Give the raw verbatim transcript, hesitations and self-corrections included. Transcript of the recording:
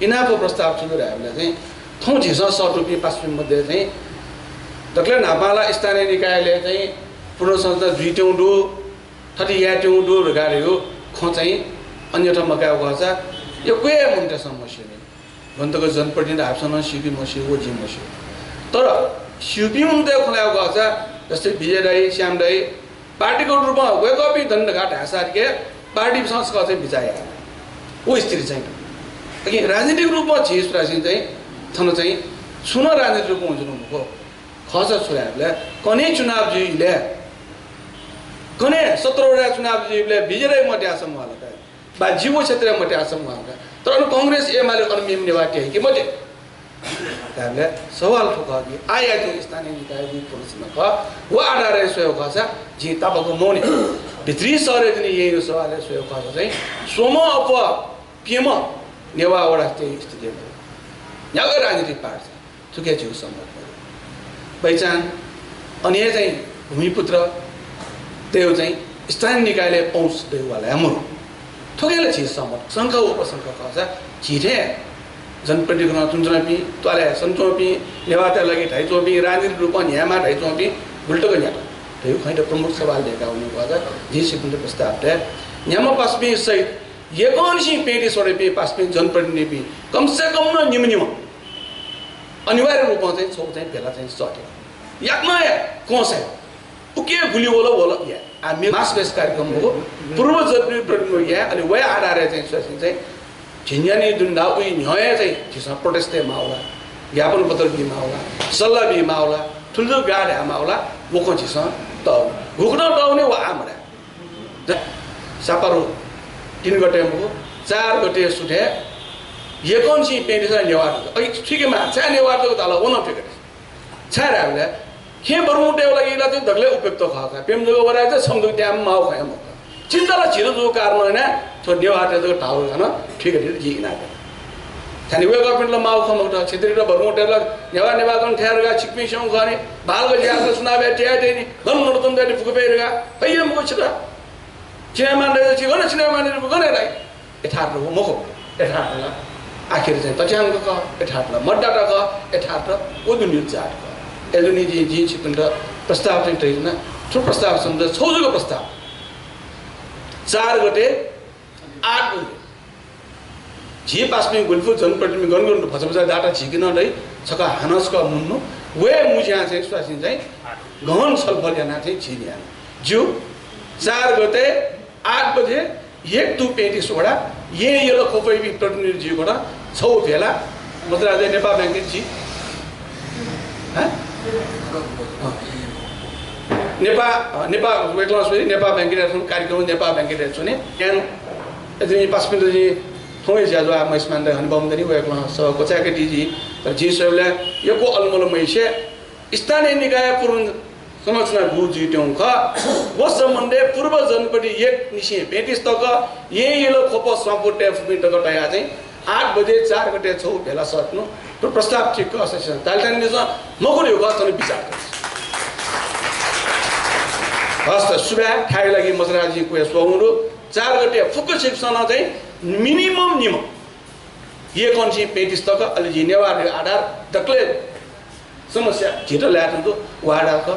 इनाप प्रस्ताव छु दु धायेबलय् चाहिँ थौं झीसं सःतूपिं पासापिं मध्ये चाहिँ दकलय् न्हापां ला स्थानीय निकायलय् चाहिँ पुनर्संरचना जुइत्यंगु दु, थथे यायेत्यंगु दु धकाः धइगु खँ चाहिँ अन्यथा मकायेगु खःसा यक्व हे मनूतय्सं मस्यू नि। गन तक जनप्रतिनिधि धाःपिन्सं नं स्यू कि मस्यू व जिं मस्यू। तर स्यूपिं मनूतय् खँ ल्हायेगु खःसा जस्तै विजय दाइ, श्याम दाइ, पार्टीगत रूपं वय्कःपिं दनि धकाः धायेसाथं पार्टीपिन्सं सकसिनं बिचाः याये। व स्थिति चाहिँ। अकिं राजनीतिक रूपं झी सुथसिनं चाहिँ थन चाहिँ छुं नं राजनीतिक रूपं वंच्वनागु मखु। खःसा छु धायेबलय् कन्हय् चुनाव जुइ इलय्, कन्हय् सत्र वडा चुनाव जुइबलय् विजय दाइ मत्याःसा म्वाःल का, वा जिगु क्षेत्रय् मत्याःसा म्वाःल का। तर अन कांग्रेस एमाले अन मेम्ह नेवाः तये कि मतये? धायेबलय् सवाल थ्व खः कि आः याःगु स्थानीय निकाय जुइ पुनर्संरचना खः, व आधारय् स्वयेगु खःसा जिं तापाक मवने। भित्री शहरय् तिनि येँया सवालय् स्वयेगु खःसा चाहिँ स्वम्ह अप्वः प्यम्ह नेवाः वडा तयेगु स्थिति मदु। न्ह्यागु राजनीतिक पार्टी छ। थुके झीगु सहमत मदु। पहिचान, अन हे चाहिँ भूमिपुत्र तयेगु चाहिँ स्थानीय निकायलय् पहुँच दयेगु वाला हे मदु। थुके ला झी सहमत। शंका व उपशंका खःसा झी थें जनप्रतिनिधिगणं च्वनाच्वनापिं, त्वालय् सनाच्वंपिं, नेवाःतय् लागि धाइच्वंपिं, राजनीतिक रूपं न्ह्यायेमाः धाइच्वंपिं गुलि तक न्ह्यात धइगु खँयात प्रमुख सवाल दय्काः वनीगु खःसा जिं छिकपिन्त प्रस्ताव तये। न्ह्याम्ह पासापिं सहित यक्वंनिसें पैंतिस वडापिं पासापिं जनप्रतिनिधिपिं कम से कम नं निम्ह निम्ह अनिवार्य रूपं चाहिँ छगू चाहिँ भेला चाहिँ सःते। याकनं हे कंसाय् उके गुलि वल वल या। आ मे मास बेस कार्यक्रम हो। पूर्व जनप्रतिनिधि या, अले वया आधारय् चाहिँ स्वयाः चाहिँ झिंन्यानी दुन्दा उइ न्ह्यः हे चाहिँ झीसं protest याये माःगु ला, ज्ञापन पत्र बी माःगु ला, सल्लाह बी माःगु ला, थुलि गाः धाये माःगु ला, व खँ झीसं तःगु। गुकथं तःगु नि व आः मधाये। सापारु तीन गते मखु, चार गते सुथय् यक्वंनिसें पैंतिस नेवाः जक। अघि थुइके माः, छाय् नेवाः जक धाल, व नं थुइके। छाय् धायेबलय् खेँ बर्मु तयेगु लागि ला चाहिँ दकलय् उपयुक्त खः का। प्यम्ह जक वडाय् चाहिँ छम्ह जक त्यायेमाःगु खँ हे मखु का। चिन्ता ला झीत जूगु कारणं यानाः थ्व नेवाःतय् जक धाःगु खँ थुइके धइगु जिं इनाप याना। थन वय्कःपिन्त ला माःगु खँ मखुत, छेत्रीत बर्मु तयेत ला नेवाः नेवाः गन थ्याये धकाः छिकपिं स्यंगु खः नि, बालक ज्याःसा सुनां वयाः तये नि, गन मनूतय्त फुक्क फइ धकाः फइ हे मखु छित। चिनाय् मानय् छि गन, चिनाय् मानय् गन हे लाइ। यथार्थ हो मखु, यथार्थ ला आखिर चाहिँ तथ्याङ्क खः, यथार्थ ला मतदाता खः, यथार्थ व दुने जात खः। अय् दुने जिं, जिं छिकपिन्त प्रस्ताव चाहिँ तयाच्वना। थ्व प्रस्ताव सन्दर्भ छगू जक प्रस्ताव। चार गते आठ बजे झी पासापिं गुलिफु जनप्रतिनिधि गन गन दु, भचा भचा data झीके नं दइ, छकः हानं छकः मुन्नु, वये मुँज्यां चाहिँ स्वयाः चाहिँ गहन छलफल यानाः चाहिँ झी न्ह्याये ज्यू। चार गते आठ बजे एक दुई पैंतिस वडा येँ यल ख्वपयापिं प्रतिनिधि जुइगु खः। छगू भेला, मजराज नेपाल बैंकय् छि। हँ? नेपाल, नेपाल, वय्कलं स्वइ, नेपाल बैंकय् कार्यक्रम नेपाल बैंकय् च्वने। ज्ञान, यदि पासापिन्त जिं थौंया ज्याझ्वः मय्सुमानत हनेबहःम्ह दनि, वय्कलं सः क्वचाय्कादी जि। तर जिं स्वयेबलय् यक्व अलमल मयासें स्थानीय निकाय पुनर्संरचना गु जुइत्यंगु खः, व सम्बन्धय् पूर्व जनप्रतिनिधि एक निसें पैंतिस तक येँ यल ख्वप स्वांपु तये फुपिं तक तयाः चाहिँ आठ बजे चार गते छगू भेला सःतुं थ्व प्रस्ताव ठीक खः, सक्षम तालितान निसं मखु धइगु खः, थन बिचाः करी। हस्त, सुभाय्, थाय् लागि मजराज जिं क्वय् स्वःगु दु। चार गते फुक्क छिकपिन्सं नं चाहिँ minimum निम्ह एक निसें पैंतिस तक, अले जिं नेवाःतय् आधार दकलय् समस्या झीत लायेत्यंगु व आधार खः।